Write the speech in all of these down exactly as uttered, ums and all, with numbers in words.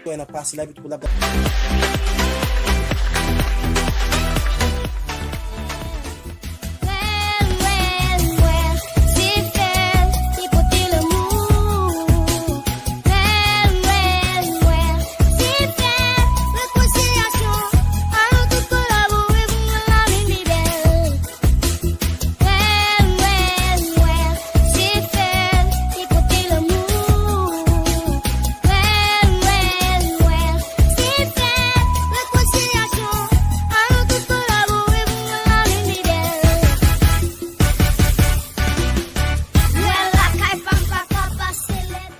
Wè, n ap pase la, epi tou l ap Well, well, well, se fèt ki pote lanmou. Well, well, well, se fèt rekonsilyasyon. Alon tout kolabore pou yon lavi pi bèl. Well, well, well, se fèt ki pote lanmou. Well, well, well, se fèt rekonsilyasyon. Alon tout kolabore pou yon lavi pi bèl. Well, lakay pa m pa ka pase lèd.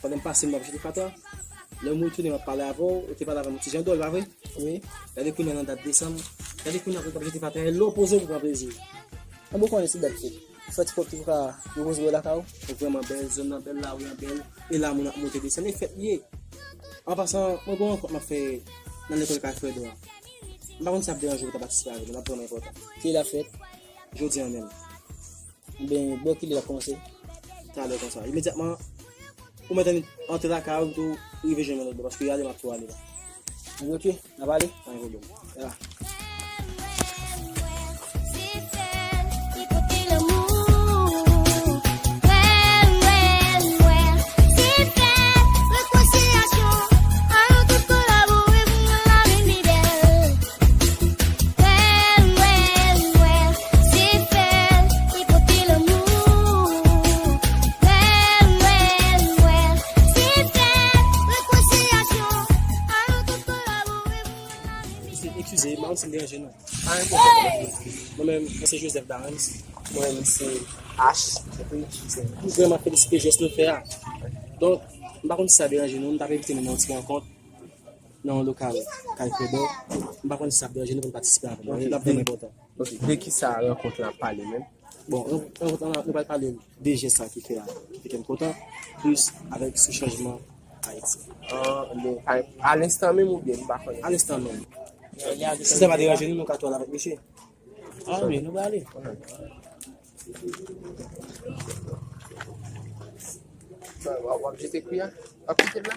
Pandan m pase, m ap jete fatra. Lè m retounen, m ap pale avè w. Ou te pale avè m yon ti jan dòl, pa vre? Wi. Gade kounye a nan dat desanm. Gade kounye a pou w ap jete fatra. E lè w poze w pou pran plezi. An bon konnen se dat fèt. Fèt ti pòp ki pou ka repoze w lakay ou. Ou vrèman bèl, zòn nan bèl, lari an bèl. E la moun ap monte desann. E fèt li ye. An pasan, mwen gen yon rankont m ap fè nan lekòl kay Fredo a. M pa konn si ap deranje w pou ta patisipe avè nou. L ap vrèman enpòtan. Kilè l ap fèt? Jodi a menm. Oubyen bò kilè l ap kòmanse? Talè konsa. Imedyatman, ou mèt antre lakay ou, tou rive jwenn mwen lòt bò, paske y ale, m ap tou ale la. Ok, n ap ale? Pa gen pwoblèm. Ya. Well, well, well, se fèt ki pote lanmou. Well, well, well, se fèt rekonsilyasyon. Alon tout kolabore pou yon lavi pi bèl. Eskize, m pa konn si m deranje nou. Pa gen pwoblèm. Mwen menm, mwen se Joseph Darens. Mwen menm, se H. M vrèman felisite jès nou fè a. Donk, m pa konn si sa deranje nou, nou t ap envite nou nan yon ti rankont nan yon lokal kay Fredo. M pa konn si sa ap deranje nou pou n patisipe avè nou. Ok, l ap vrèman enpòtan. Ok, de ki sa rankont lan ap pale menm? Bon, rankont lan, nou pral pale de jès sa ki fè a, ki fè m kontan, plis avèk sou chanjman Ayiti. An, men, a, a lenstan menm oubyen nou pa konnen? A lenstan menm. Si sa pa deranje nou, nou ka tou al avèk misye. A, wi, nou prale. W ap, w ap jete kwi a? W ap kite l la?